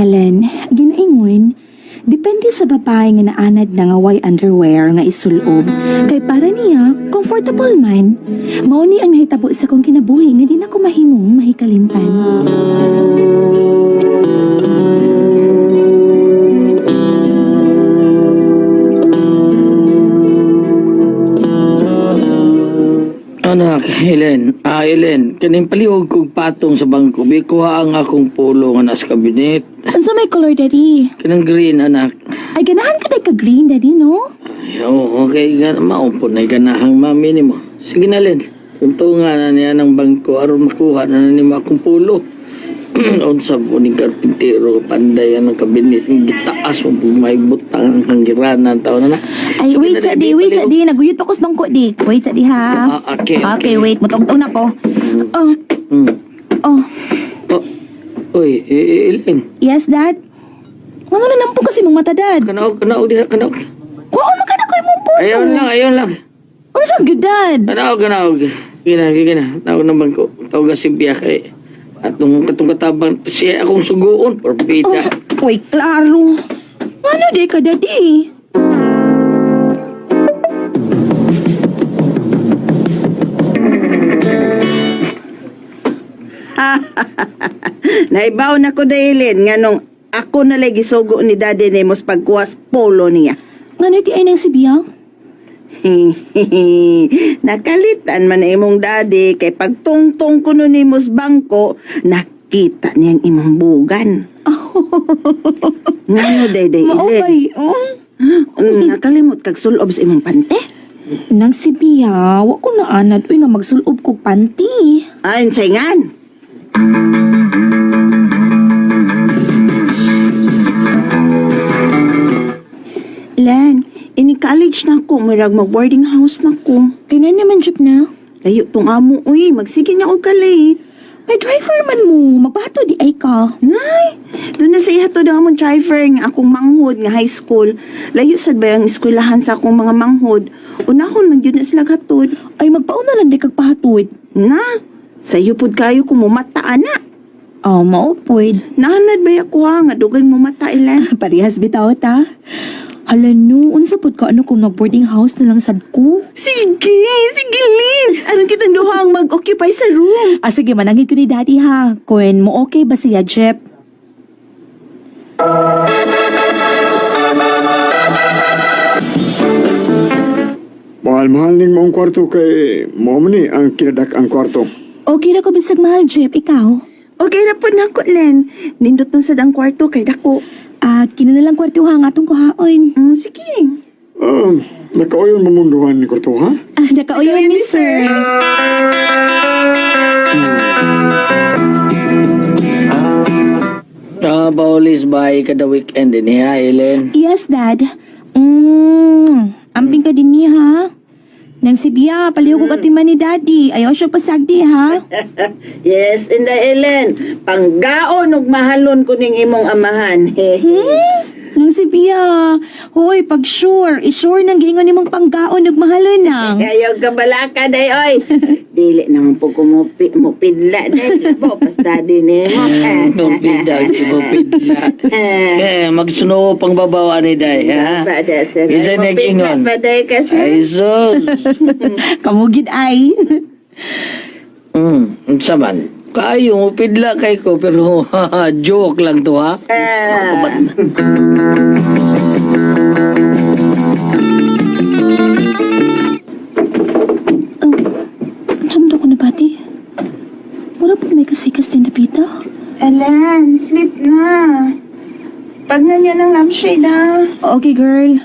Ellen, ginaingon, depende sa babae nga naanad na nga way underwear nga isulob. Kay para niya, comfortable man. Mao ni ang nahitabo sa kong kinabuhi nga di na ko mahimong mahikalimtan. Anak, Helen, Helen, kaning palihog kog patong sa bangko, bi kuha ang akong polo nga nasa kabinet. Unsa may color, Daddy? Kanang green, anak. Ay, ganahan ka day ka green, Daddy, no? Ay, oo, okay, mao po na ganahang mami nimo. Sige na, Len. Tuntungan na niya ng bangko aron makuha na nimo akong pulo. Unsa po ni karpintero panday ang kabinet ng gitaas mo po may butang ang hanggiranan tao na na. Ay, Sige wait na, sa Daddy, di, wait sa palihog. di. Naguyot pa ko sa bangko, di. Wait sa di, ha? Ah, okay, okay. Okay, wait. Mutugtong na ko. Oh, oh. Oh, oy, Ellen. Yes, Dad? Ano na lang po kasi mong mata, Dad? Kanaog, kanaog diha, kanaog. Kuha man ka na ko imong puto. Ayaw lang, ayaw lang. Unsa gyud, Dad? Kanaog, kanaog. Sige na, sige na. Tawag ng bangko. Tawag si Bia kay atong katong katabang siya akong suguon porbida. Oh, uy, klaro. Ano di ka, Daddy? Naibaw na ko dailin nganong ako na lay gisugo ni daddy ni mos pagkuwas polo niya. Ngano di ay nang si Bia? Nakalitan man na imong daddy kay pagtungtong kuno nimo sa bangko, nakita niyang imong bugan. Ngano day day Mao Ellen? bay, oh. Nakalimot kag sulob sa imong pante? Nang si Bia, wa ko na anad uy nga magsulob kog panty. Ay, sayngan. Len, ini college na ako, murag mag boarding house na ko. Kay nga naman jud na. Layo tong amo, uy, magsige niya og kalay. May driver man mo, magbato di ay ka. Nay, doon na sa ihatod ang among driver nga akong manghod nga high school. Layo sad ba ang eskwelahan sa akong mga manghod? Unahon man gyud na sila gatod. Ay magpauna lang di kag pahatod. Na, sayo pud kayo kung mumata ana. Oh, mao pod. Nahanad ba ako ha nga dugay mumata ilan? Parehas bitaw ta. Hala no, unsa pod ka ano kung nag boarding house na lang sad ko? Sige, sige Lin. Aron kitang duha ang mag-occupy sa room. Ah, sige, manangin ko ni Daddy ha. Kung mo okay ba siya, Jeff? Mahal-mahal ning maong kwarto kay mo man ni ang kinadak ang kwarto. Okay na ko bisag mahal, Jeff. Ikaw? Okay ra pud nako Len. Nindot man sad ang kwarto kay dako. Ah, kini na lang kwarto ha, nga atong kuhaon. Sige. Nakauyon mamunduhan ni kwarto ha? Ah, nakauyon ni sir. Ah, paulis bahay kada weekend din ha, Ellen. Yes, Dad. Amping ka din niya ha. Nang si Bia, palihog ko katiman ni Daddy. Ayaw siya pasagdi ha. Yes, inda Ellen. Panggaon ug mahalon ko ning imong amahan. Nang si Bia, hoy, pag sure, i-sure nang giingon nimong panggaon nagmahalon nang. Ayaw ka balaka day oy. Dili naman po ko mupidla day. Bo pas daddy nimo. Mupidla, mupidla. Eh, magsuno pang babaw ani day, ha? Ba da sir. Isa Mupidla nag-ingon. pa day kasi. Ay, sus. Kamugid ay. Unsa man? Kayo, mupidla kay ko, pero joke lang to, ha? Ah. Oh, saan ko na bati? Wala po may kasikas din na pita. Ellen, sleep na. Pag na niya ng lampshade ah. Okay, girl.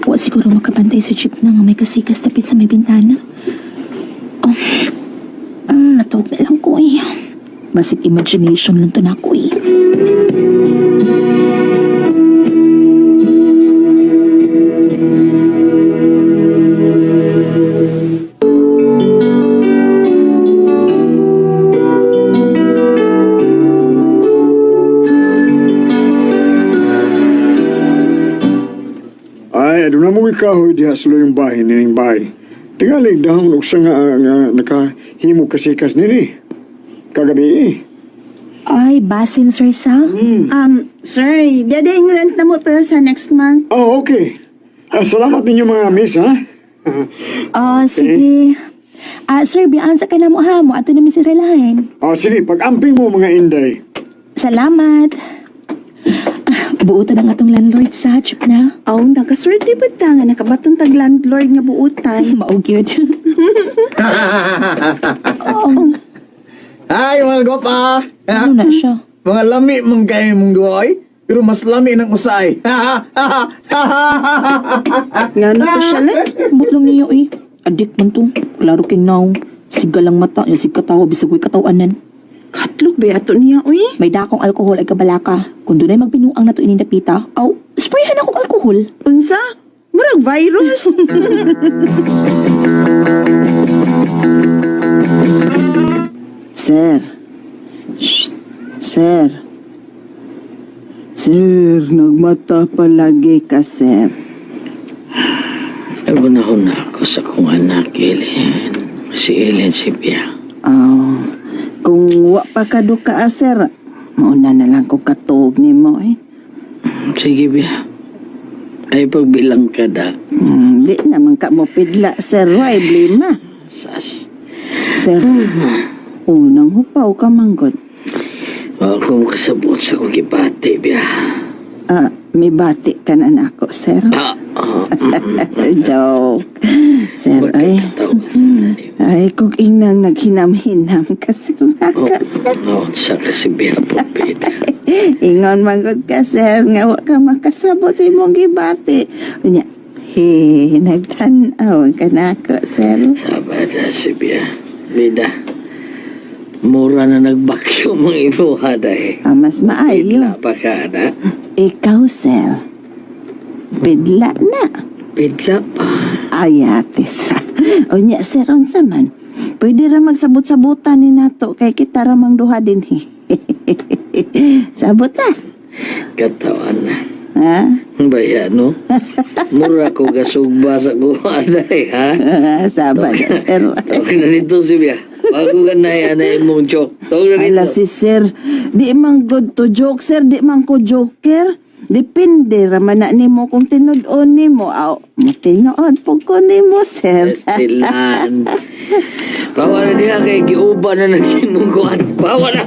Wa siguro makabantay sa jeep na nga may kasikas tapit sa may bintana. Oh, natawag na lang ko eh. Basig imagination lang to na ako eh. Ay, aduna mo ikahoy diha sa yung bahay nining bahay. Tingali dahon og nga, nga nakahimo kasikas nini. Kagabi eh. Ay, basin, sir, sa. Sir, dada yung rent na mo pero sa next month. Oh, okay. Ah, salamat ninyo mga miss, ha? Ah, sige. Ah, sir, biyaan sa ka na mo ha. Mo ato namin sa relahin. Oh, sige, pag-amping mo mga inday. Salamat. Ah, buutan ang atong landlord sa chip na. Aw, nakaswerte ba ta nga nakabaton tag landlord nga buutan? Mao gyud. Oh, Hi mga gopa! ano na siya? Mga lami mong kayo mong duha ay. Pero mas lami ng usaay. Nga na to siya le. Butlong niyo eh. Adik man to. Klaro king now. Siga lang mata, yung sig katawa bisag way katawanan. Katlog ba ato niya, uy? May dakong alkohol ay kabalaka. Kung dunay magbinuang nato ining dapita, aw, sprayhan akong alkohol. Unsa? Murag virus. Sir. Shh. Sir. Sir, nagmata palagi ka, sir. Nagunahon na ako sa kong anak, Ellen. Si Ellen Sibia. Aw, kung wa pa ka duka, ah, sir, mauna na lang ko katuog nimo eh. Sige, Bia. Ay, pagbilang ka da. Di naman ka mo pidla, sir. Way, blima. Sas. Sir, unang hupaw ka manggod. Ako makasabot sa kong gibati, Bia. Ah, may bati ka na nako, sir. Ah, ah, Joke. Sir, ay. Magkakatawa sa tayo. Ay, kung inang naghinam-hinam ka, sir, Oh, naka, sir. oh, sa kasi Bia pupita. Ingon manggod ka, sir, nga wa ka makasabot sa imong gibati. Unya, he, nagtan-aw ka nako, sir. Sabad na si Bia. Bida. Mura na nagbakyum ang imuha dahil. Ah, mas maayo. Bidla pa ka na. Ikaw, sir. Bidla na. Bidla pa. Ay, ate, sir. Unya, sir, unsa man. Pwede ra magsabot-sabutan ni nato kay kita ra mang duha din. Sabot na. Katawan na. Ha? Baya, no? Mura ko gasugba sa kuha dahil, ha? Sabad na, sir. Tawag na nito si Bia. Bago ka na yan na imong joke. Tawag na Ala nito. si sir, di man good to joke sir, di man ko joker. Depende raman na nimo kung tinud-on nimo. Aw, matinuod po ko nimo sir. Estilan. Bawa na diha kay giuba na nagsinungguan. Bawa na.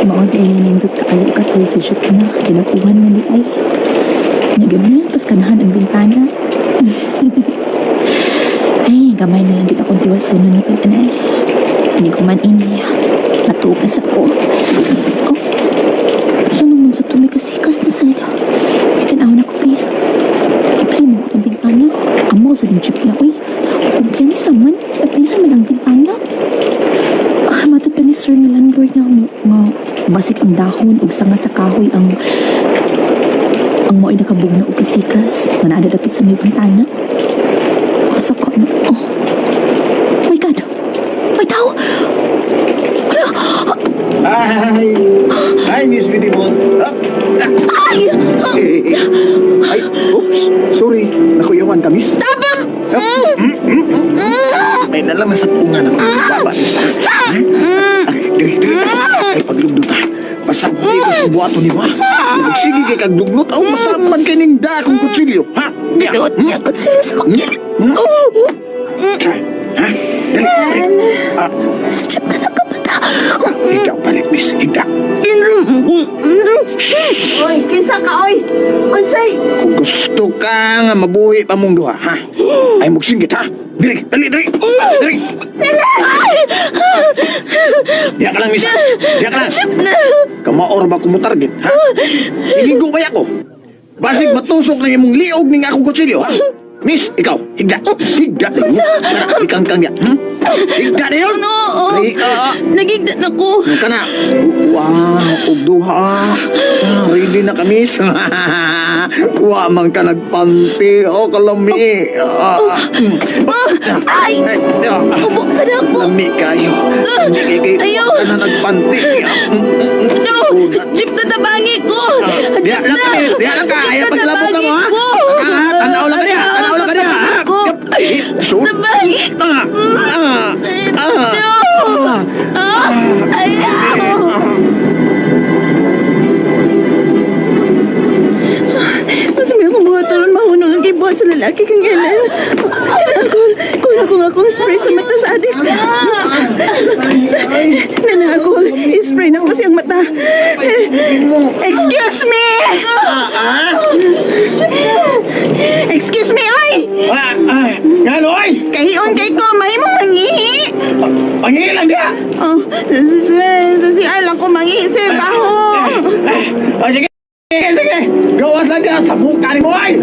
Mao di ay nindot kaayo katul si jeep na kinakuhan man di ay. Nagamihan pas kanahan ang bintana. Ay, gamay na lang gid akong tiwasunon na tag-anay. Ini ko man ini. Matuog na sa ko. Oh, so naman sa tuloy kasikas na sad. Itanaw na ko, pi. Ipli mo ko ng bintana. Amo sa din jeep na, uy. Kumpiyansa man. Aplihan man ang bintana. Ah, matod pa ni sir nga landlord na mo nga basig ang dahon ug sanga sa kahoy ang mo'y nakabugna og kasikas nga naa dapit sa may bintana. Asa ko na? Oh. My God. May tao. Hi! Hi, Miss Beautiful. Ah, Ay! Ay, oops. Sorry. Nakuyawan ka, miss. Tabang! May nalang na sa punga na kong baba, miss. ha? Ay, diri, diri. Ay, paglugdot ha. Pasagdi ko sa buhato ni ma. Sige kay kaglugnot. Aw, masaman kay ning da akong kutsilyo. Ha? Ganood niya ko sila sa kong Oh! Try. Ha? Dali, dali. Ah, Sa jeep ka lang kabata. higda, balik, miss. Higda. Oy, kinsa ka oy? Unsay? Kung gusto ka nga mabuhi pa mong duha, ha? Ay, magsinggit, ha? Diri, dali, dali. Dali. Diya ka lang, miss. Diya ka lang. Kamaor ba kumutarget, ha? Higigo ba ako? Basig matusok ng imong liog ning akong kutsilyo, ha? Miss, ikaw, higda. Higda. Ikang kang ya. Higda na yun. No! Ay, ah, ah. Nagigda na ko. Ano ka na? Wow, og duha. Ah, ready na kami. Wa man ka nagpanti. Oh, kalami. Ah, Ay! Ay, ah, Ubo ka na ako. Lami kayo. Lami kay kay. Ayaw. Wa ka na nagpanti. No! Jeep na tabangi ko! Diya lang ka, miss. Diya lang ka. Ayaw Jeep na paglabot na mo, ha? tabangi ko! Ah, Tanaw lang ka diya. Tanaw lang. Ang akong spray sa mata sa adik. Nanang alcohol. I-spray na ko siyang mata. Excuse me! Excuse me, oy! Ah, ay, ngano ay? Kahion kay ko, mahimong mangihi. Pangilan diha. Oh, sir, sa CR lang ko mangihi, sir, baho. Ay, sige, sige, sige. Gawas lang diha sa mukha ni mo ay.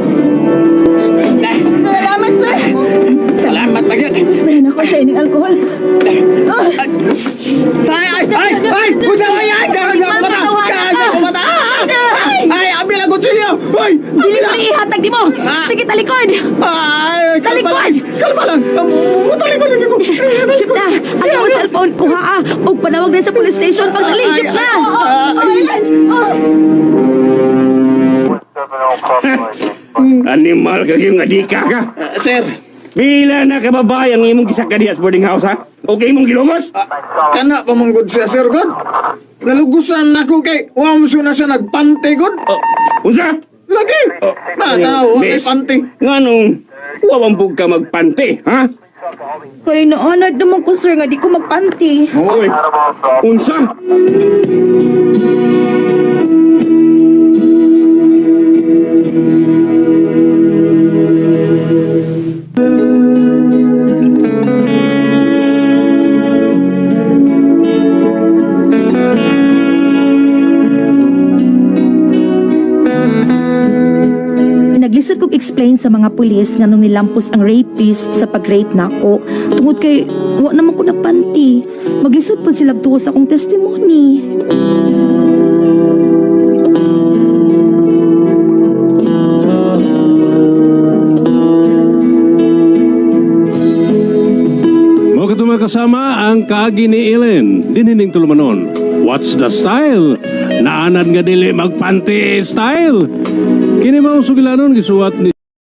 Salamat, sir. Salamat magyat. Sprayan ako siya ining alcohol. Oh, Ay, ay, ay, ay! Unsa ay, ay, gago ako mata! Gago ako mata! Ay, abil ang kutsilyo! Hoy! Dili mo ihatag di mo. Ah. Sige, talikod. Ay, kalma lang! Talikod! Kalma lang! Talikod lang ako! Jeep na. Ang iyong cellphone kuha ah. Og panawag din sa police station pagdali, jeep na. oh, ayan. Oh. Animal ka yung adika ka. Sir, Pila na kababae ang imong gisaka diya sa boarding house ha? Okay imong gilugos? kana pa man gud siya, sir, god. Nalugusan nako kay wa mo na siya nagpante, god. Oh, unsa? Lagi! Na, tanaw, wa kay Miss, pante. Nganong wawambog ka magpante, ha? Kay naanad naman ko sir nga di ko magpanty. Oy, unsa? Naglisod kog explain sa mga pulis nga nung nilampos ang rapist sa pag-rape nako. Tungod kay wa naman ko nagpanty. Maglisod pud sila tuo sa akong testimony. Mo katong mga kasama ang kaagi ni Ellen, dinhining tulumanon. What's the style? Naanad nga dili magpanti style. Kini mao sugilanon gisuwat ni